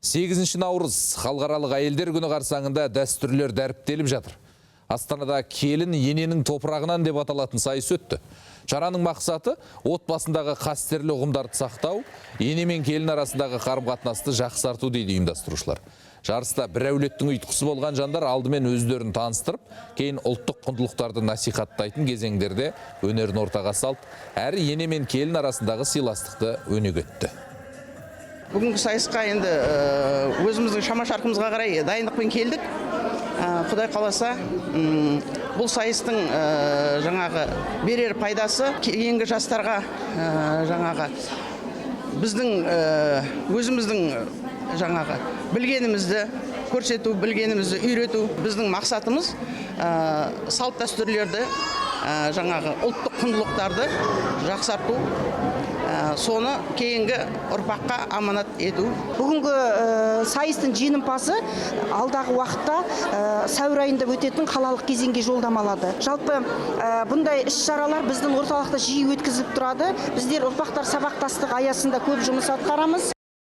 8 наурыз Халықаралық әйелдер күні қарсаңында дәстүрлер дәріптеліп жатыр. Астанада «Келін ененің топырағынан» деп аталатын сайыс өтті. Шараның мақсаты – отбасындағы қастерлі ұғымдарды сақтау, ене мен келін арасындағы қарым-қатынасты жақсарту, дейді ұйымдастырушылар. Жарыста бір әулеттің ұйытқысы болған жандар алдымен өздерін таныстырып, кейін ұлттық құндылықтарды насихаттайтын кезеңдерде өнерін ортаға салды, әрі ене мен келін арасындағы сыйластықты өнеге етті. Бүгінгі сайысқа енді өзіміздің шама шарқымызға қарай дайындықпен келдік. Құдай қаласа, бұл сайыстың жаңағы берер пайдасы кейінгі жастарға жаңағы біздің өзіміздің жаңағы білгенімізді көрсету, білгенімізді үйрету. Біздің мақсатымыз салт дәстүрлерді, жаңағы ұлттық құндылықтарды жақсарту, соны кейінгі ұрпаққа аманат ету. Бүгінгі сайыстың жеңімпазы алдағы уақытта сәуір айында өтетін қалалық кезеңге жолдама алады. Жалпы, бұндай іс шаралар біздің орталықта жиі өткізіліп тұрады. Біздер ұрпақтар сабақтастығы аясында көп жұмыс атқарамыз.